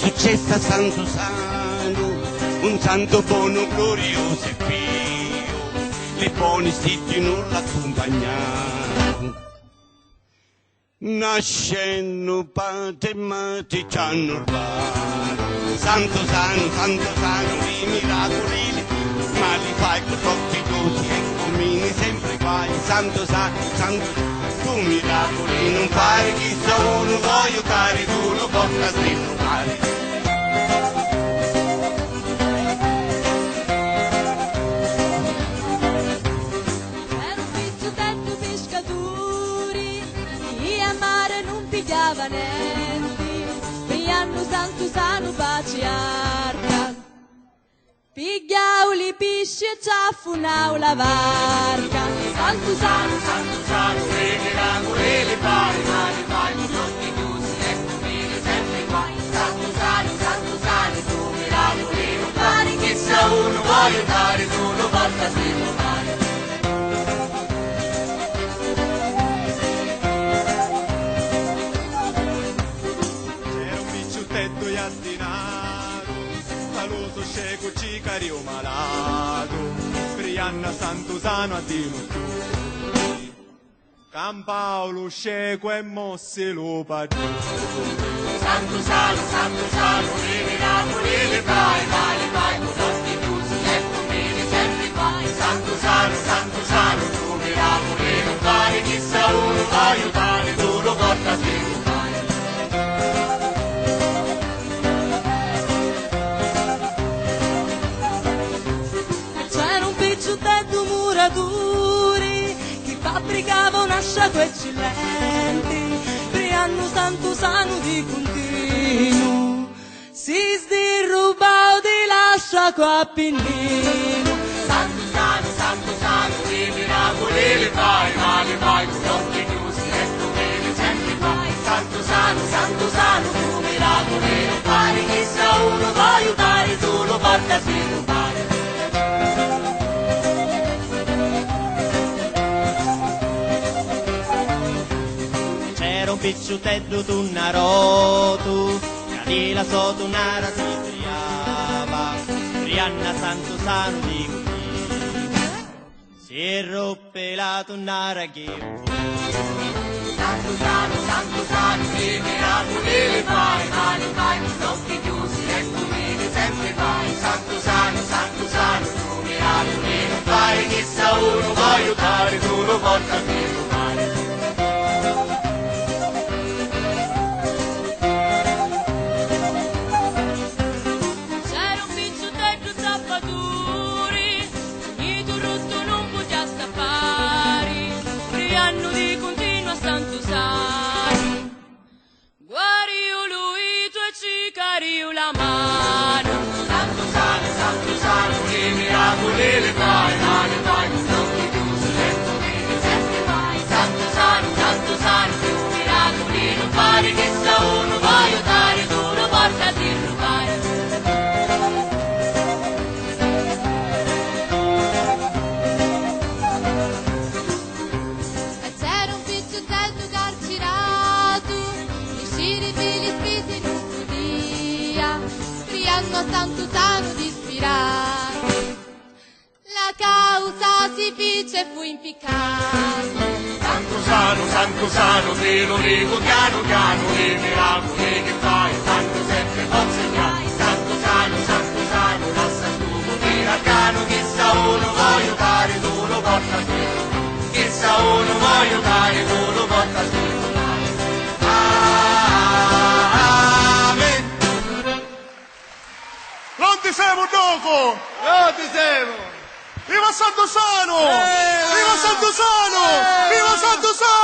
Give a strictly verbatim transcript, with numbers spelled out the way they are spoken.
Successu a Santu Sanu, un santu bonu, gluriosu e piu, li boni stiddi nun l'accumpagnanu. Nascennu patri e matri ci hannu rubatu. Santu Sanu, Santu Sanu, li miraculi li, ma li fai cu l'occhi chiusi e cummini sempri guai. Santu Sanu, Santu, tu miraculi nun fari, chi sa unu vo' aiutari, tu lu porta a svirrupari. C'era un picciutteddu piscaturi, chi a mari nun pigghiava nenti, priannu Santu Sanu paci arca. Pigghiau li pisci e ci affunnau la varca. Santu Sanu, Santu Sanu, li miraculi li fai, ma li fai cu l'occhi chiusi e cummini sempri guai. Santu Sanu, Santu Sanu, tu miraculi nun fari, chi sa unu vo' aiutari, tu lu porta a svirrupari. C'era un picciutteddu jastinatu, malusu scecu, cicariu malatu, priannu a Santu Sanu a dinu chiù. Campau lu scecu e mossi lu paddinu. Santu Sanu, Santu Sanu, li miraculi li fai, ma li fai cu l'occhi chiusi e cummini sempri guai. Santu Sanu, Santu Sanu, tu miraculi nun fari, chi sa unu vo' aiutari, tu lu porta a svirrupari. C'era un picciutteddu muraturi chi fabbricava una sciacqua eccellenti, priannu Santu Sanu di cuntinu si sdirrubau di la sciacqua a pinninu. Santu Sanu, Santu Sanu, li miraculi li fai, ma li fai cu l'occhi chiusi e cummini sempri guai. Santu Sanu, Santu Sanu, tu miraculi nun fari, chi sa unu vo' aiutari, tu lu porta a svirrupari. C'era un picciutteddu tunnarotu, ca di la so tunnara si priava, priannu a Santu Sanu di cuntinu si ruppi la tunnara chi. Santu Sanu, Santu Sanu, li miraculi li fai, ma li fai cu l'occhi chiusi e cummini sempri guai. Santu Sanu, Santu Sanu, tu miraculi nun fari, chi sa unu vo' aiutari, tu lu porta a svirrupari. C'era un picciutteddu zappaturi, ogni turruttu nun putia zappari, priannu di cuntinu a Santu Sanu. Guariu lu itu e cicariu la manu. Santu Sanu, Santu Sanu, li miraculi li fai, ma li fai cu l'occhi chiusi e cummini sempri guai. Santu Sanu, Santu Sanu, tu miraculi nun fari, chi sa unu vo' aiutari, tu lu porta a svirrupari. E c'era un picciutteddu carciratu, nisciri pi li spisi nun putia, priannu a Santu Sanu dispiratu, la causa si fici e fu impiccatu. Santu Sanu, Santu Sanu, ti lu dicu chianu chianu, li miraculi chi fai, tantu sempri pozzi chiai. Santu Sanu, Santu Sanu, lassa stu putiri arcanu, chi sa unu vo' aiutari, tu lu porta a svirrupari. Chi sa unu vo' aiutari, tu lu porta a svirrupari. Amen. Pronti semu, ddocu? Pronti semu! Viva Santu Sanu! Eh! Viva Santu Sanu! Eh! Viva Santu Sanu!